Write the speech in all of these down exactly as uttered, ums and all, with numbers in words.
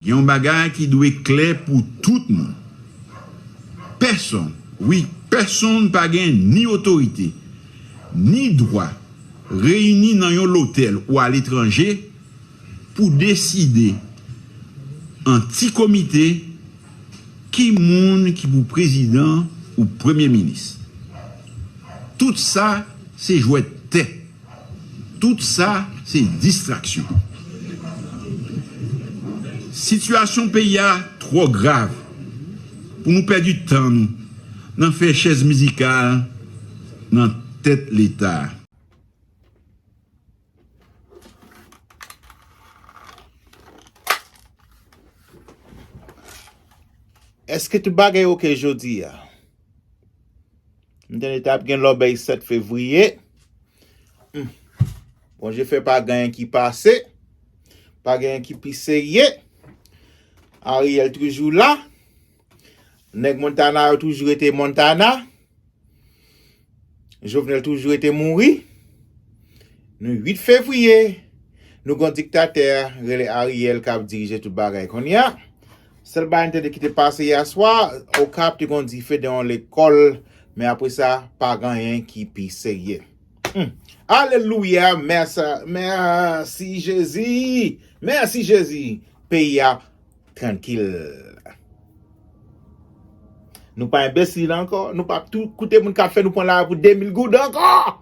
Gen yon bagay ki dwe klè pou tout moun. Pèsonn, wi, pèsonn pa gen ni otorite, ni dwa reyini nan yon lotèl ou aletranje pou deside an ti komite ki moun ki pou prezidan ou premye minis. Tout sa se jwèt tè. Tout sa se distraksyon. Sitiyasyon peyi a twò grav pou nou pèdi tan nou nan fè chèz mizikal nan tèt Leta. Èske tout bagay oke jodi a? M tande t ap gen lòbèy sèt fevriye. Hmm. Bondye fè pa gen anyen ki pase. Pa gen anyen ki pi serye. Ariel toujou la. Nèg Montana yo toujou rete Montana. Jovenel toujou rete mouri. Nou uit fevriye, nou gon diktatè rele Ariel k ap dirije tout bagay kounye a. Sèl bagay n tande ki te pase yè swa, Okap te gon dife nan yon lekòl, men apre sa, pa gen anyen ki pi serye. Hmm. Alelouya, mèsi, mèsi Jezi, mèsi Jezi, peyi a trankil. Nou pa enbesil ankò, nou pa ap tou koute moun k ap fè nou pran lari pou de mil goud ankò.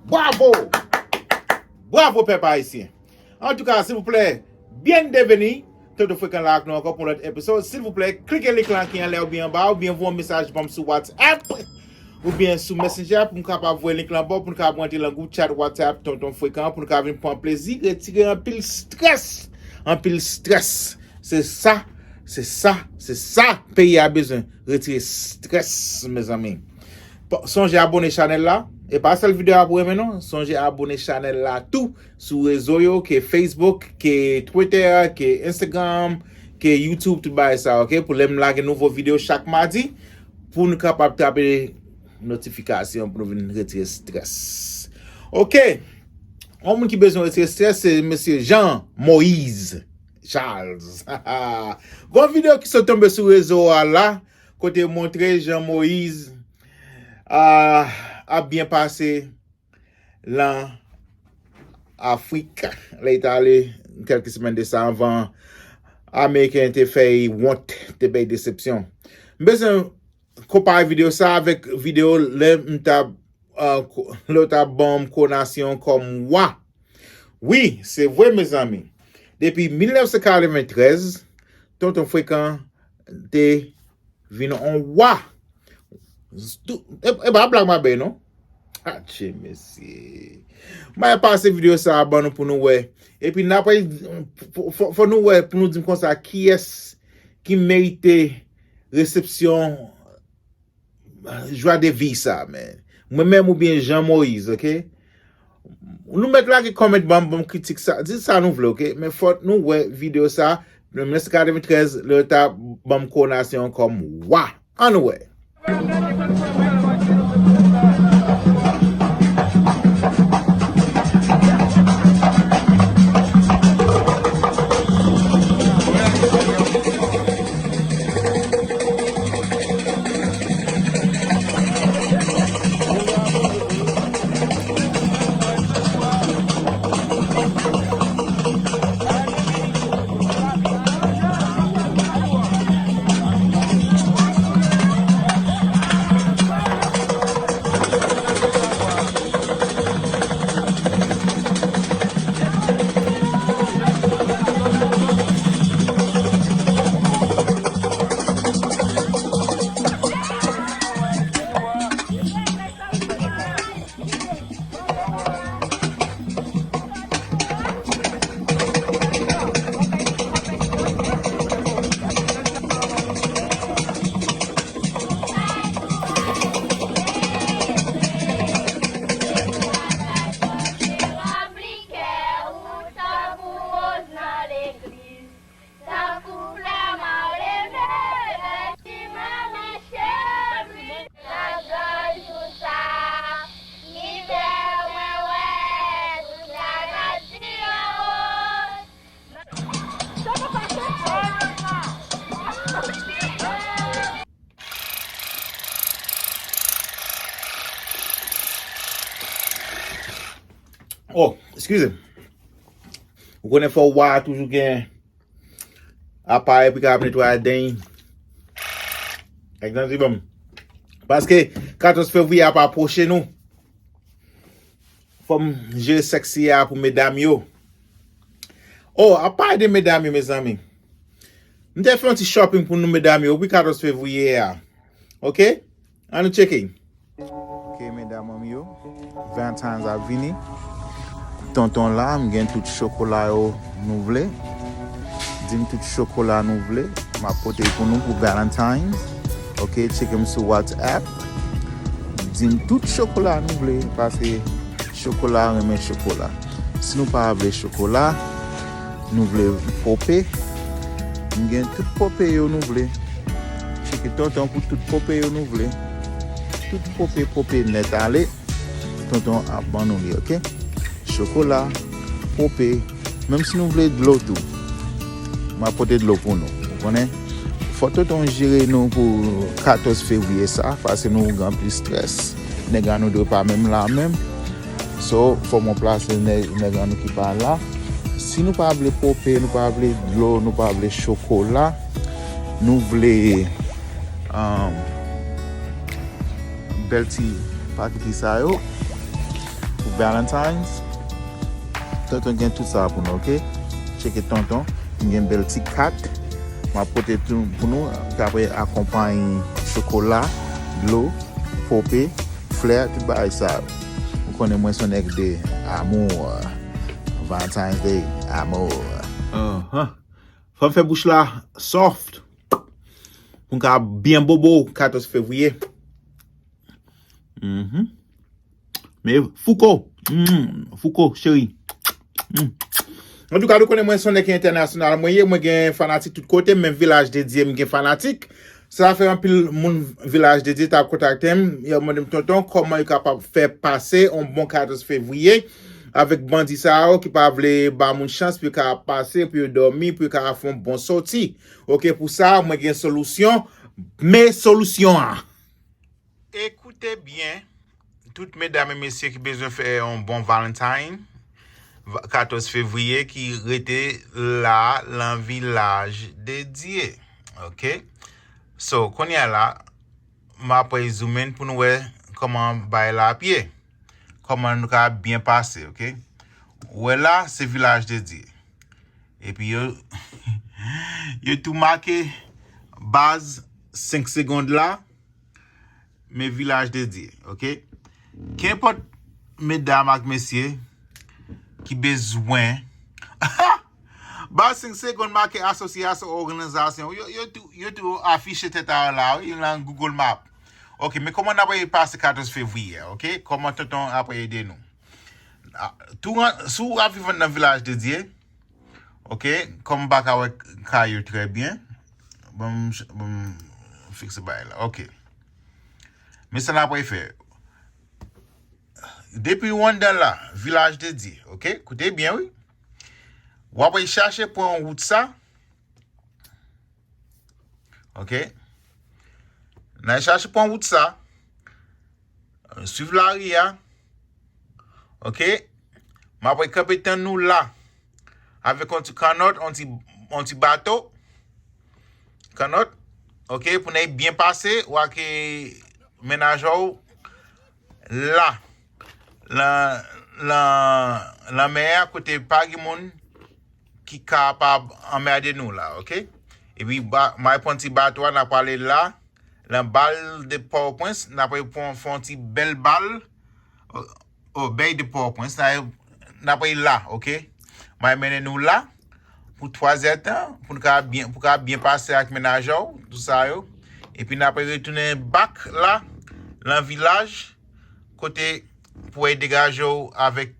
Bwavo! Bwavo pèp ayisyen. Antouka, silvouplè, byen deveni, Tonton Frekan la ak nou ankò pou yon lòt episode. Silvouplè, klike link lan ki anlè oubyen anba, oubyen voye yon mesaj ban m sou WhatsApp, oubyen sou Messenger pou m kapab voye link lan ba w, pou n kapab rantre nan gwoup chat WhatsApp Tonton Frekan, pou n kapab vin pran plezi, retire anpil strès, anpil strès. Se sa, se sa, se sa peyi a bezwen. Retire strès, mezanmi. Pa, sonje abone chanèl la. E pa sèl videyo a pou renmen non. Sonje abone chanèl la tou sou rezo yo, ke Facebook, ke Twitter, ke Instagram, ke YouTube, tout bagay sa, oke? Pou lè m lage nouvo videyo chak madi, pou nou kapab trape notifikasyon pou nou vin retire strès. Oke. Yon moun ki bezwen retire strès, se mesye Jean Moïse Charles. Gon videyo ki sot tonbe sou rezo a la, kote yo montre Jean Moïse, ah, ap byen pase lan Afrik. Lè li t ale, kèlke semèn de sa, anvan Ameriken te fè y wont, te bay desepsyon. M bezwen konpare videyo sa avèk videyo lè m t ap, ah, ko-, lè yo t ap ban m koronasyon kòm wa. Wi, se vre, mezanmi. Depi mil nèf san katreventrèz, Tonton Frekan te vin on wa. Tou-, e, e pa blag m ap bay non. Atche, mesye. M a pase videyo sa a ban nou pou nou wè. Epi n apre, fò, fò, fò nou wè pou nou di m konsa kiyès ki merite resepsyon jwa de vi sa, men. Mwen menm oubyen Jean Moïse, oke? Nou mèt lage comment, ban m, ban m kritik sa, di sa nou vle, oke? Men fò nou wè videyo sa, mil nèf san katreventrèz, lè yo ta ban m koronasyon kòm wa. Ann wè. Oh, eskize m. Ou konnen fò wa a toujou gen aparèy pou kapab netwaye deny. Egzanp, bon. Paske katòz fevriye ap apwoche nou. Fò m jere sèksi a pou medam yo. Oh, ap pale de medam yo, mezanmi. M te fè yon ti shopping pou nou, medam yo, wi, katòz fevriye a. Ok? Ann nou tcheke. Ok, medam yo. Valentine's ap vini. Tonton la, m gen tout chokola yo nou vle. Di m tout chokola nou vle. M ap pote pou nou pou Valentine's. Ok, tcheke m sou WhatsApp. Di m tout chokola nou vle. Paske chokola renmen chokola. Si nou pa vle chokola, nou vle pope, m gen tout pope yo nou vle. Tcheke tonton pou tout pope yo nou vle. Tout pope, pope nèt ale. Tonton ap ban nou li, ok? Chokola, pope, menm si nou vle dlo tou, m ap pote dlo pou nou. Ou konnen? Fò tonton jere nou pou katòz fevriye sa, paske nou gen anpil strès. Nèg an nou dwe pa menm la menm. So, fò mwen plase nèg, nèg an nou ki pa la. Si nou pa vle pope, nou pa vle dlo, nou pa vle chokola, nou vle um, bèl ti paketi sa yo pou Valentine's. Tonton gen tout sa pou nou, ok? Tcheke tonton. M gen bèl ti kat. M ap pote tou pou nou, k apre akonpanye chokola, dlo, pope, flè, tout bagay sa yo. Ou konnen mwen se yon nèg de amour. Valentine's Day, amour. Anhan. Fò m fè bouch la soft. Pou m ka byen bobo katòz fevriye. Mhm. Men Fouco, mm, Fouco, cheri. Mm. Antouka, nou konnen mwen se yon nèg entènasyonal. Mwen ye, mwen gen fanatik tout kote, menm Vilaj Dedye, m gen fanatik. Sa fè anpil moun Vilaj Dedye t ap kontakte m, yo mande m, tonton, kòman yo kapab fè pase yon bon katòz fevriye avèk bandi sa yo ki pa vle ba moun chans pou yo ka pase, pou yo dòmi, pou yo ka fè yon bon sòti. Ok, pou sa, mwen gen solisyon, men solisyon an. Ekoute byen, tout medam e mesye ki bezwen fè yon bon Valentine, va- katòz fevriye ki rete la nan Vilaj Dedye. Ok? So, kounye a la, m apre zoom in pou nou wè kòman bagay la ap ye. Kòman nou ka byen pase, ok? Ou wè la, se Vilaj Dedye. Epi yo, yo tou make baz senk segonn la, men Vilaj Dedye, ok? Kenpòt medam ak mesye ki bezwen, baz senk segonn make asosyasyon, òganizasyon, yo, yo tou, yo tou afiche tèt a yo la, wi, nan Google Map. Ok, men kòman n ap pase katòz fevriye, ok? Kòman tonton ap ede nou? Ah, tou, si w ap viv nan Vilaj Dedye, ok, kòm m pa ka wè kay yo trè byen, ban m, ban m fikse bagay la, ok. Men sa n ap fè. Depi w anndan la, Vilaj Dedye, ok, koute byen, wi. W ap chache pran wout sa, ok. N a chache pran wout sa. Swiv lari a. Ok. M apre kanpe tann nou la. Avèk yon ti kannòt, yon ti, yon ti bato. Kannòt. Ok. Pou n byen pase, w ak mennaj ou la. Lan, lan, lanmè a kote pa gen moun ki kapab anmède nou la, ok? Epi, ba, m a pran ti bato a, n a prale la, nan bal de Pòtoprens, n a pral pran, fè yon ti bèl bal, o, o, bèy de Pòtoprens, n a, n a pral la, ok? M a mennen nou la, pou twazè tan, pou n ka byen, pou ka byen pase ak mennaj ou, tout sa yo. Epi n a pral retounen bak la, nan vilaj, kote pou w degaje w avèk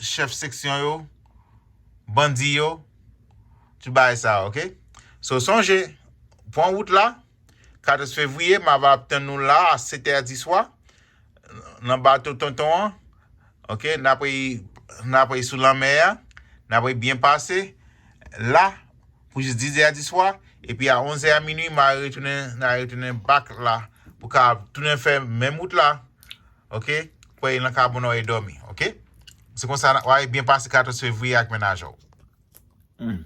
chèf seksyon yo, bandi yo, tout bagay sa, ok? So, sonje, pran wout la, katòz fevriye, m ap tann nou la a sèt è di swa, nan bato tonton an, ok? N ap, n ap sou lanmè a, n ap byen pase la, pou jis diz è di swa, epi a onz è a minui, m a retounen, n a retounen bak la, pou ka tounen fè menm wout la, ok? Pou al nan kay moun nan e dòmi, ok? Se konsa w a byen pase katòz fevriye ak mennaj ou. Hmm.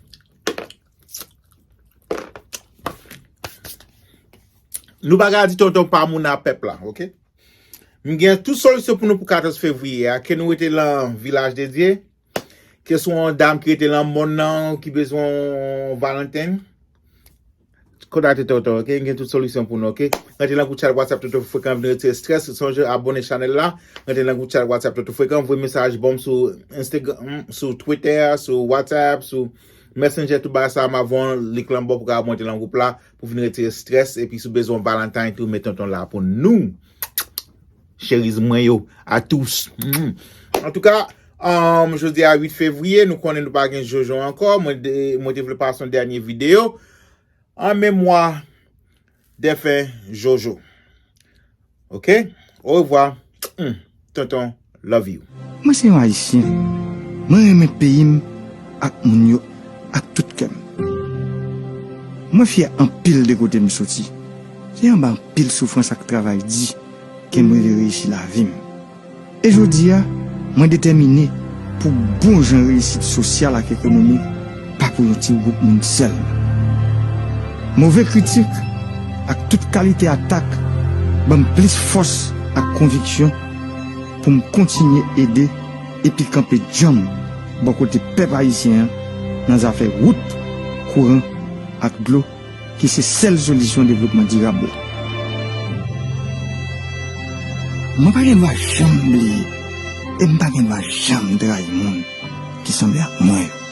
Nou pa ka di tonton pa moun a pèp la, oke? M gen tout solisyon pou nou pou katòz fevriye a. Ke nou rete lan Vilaj de Dye, ke se yon dam ki rete lan mòn nan, ki bezwen yon Valentin, kontakte tonton, oke? M gen tout solisyon pou nou, oke? Rantre lan gwoup chat WhatsApp Toto Frekan, vin retire strès. Sonje abòne chanèl la. Rantre lan gwoup chat WhatsApp Toto Frekan, voye mesaj ban m sou Instagram, sou Twitter, sou WhatsApp, sou Messenger, tout bagay sa, m ap voye yon link lan ba w pou ka rantre lan gwoup la, pou vin retire strès, epi si w bezwen yon Valentine tou, men tonton la pou nou. Cheriz mwen yo, à tous. Mm. Antouka, um, jodi a uit fevriye, nou konnen nou pa gen Jojo ankò. Mwen, de, mwen te vle pase yon dènye videyo an memwa dèfen Jojo. Oke? Orevwa. Mm. Tonton, love you. Mwen se yon Ayisyen. Mwen renmen peyi m ak moun yo ak tout kè m. Mwen fyè anpil de kote m soti. Se anba anpil soufrans ak travay di ke m rive reyisi lavi m. E jodi a, mwen detèmine pou bon jan reyisit sosyal ak ekonomik pa pou yon ti gwoup moun sèlman. Move kritik ak tout kalite atak ban m plis fòs ak konviksyon pou m kontinye ede epi kanpe djanm bò kote pèp ayisyen an nan zafè wout, kouran ak dlo ki se sèl solisyon devlopman dirab la. Mwen pa gen dwa janm bliye e m pa gen dwa janm trayi moun ki sanble ak mwen yo.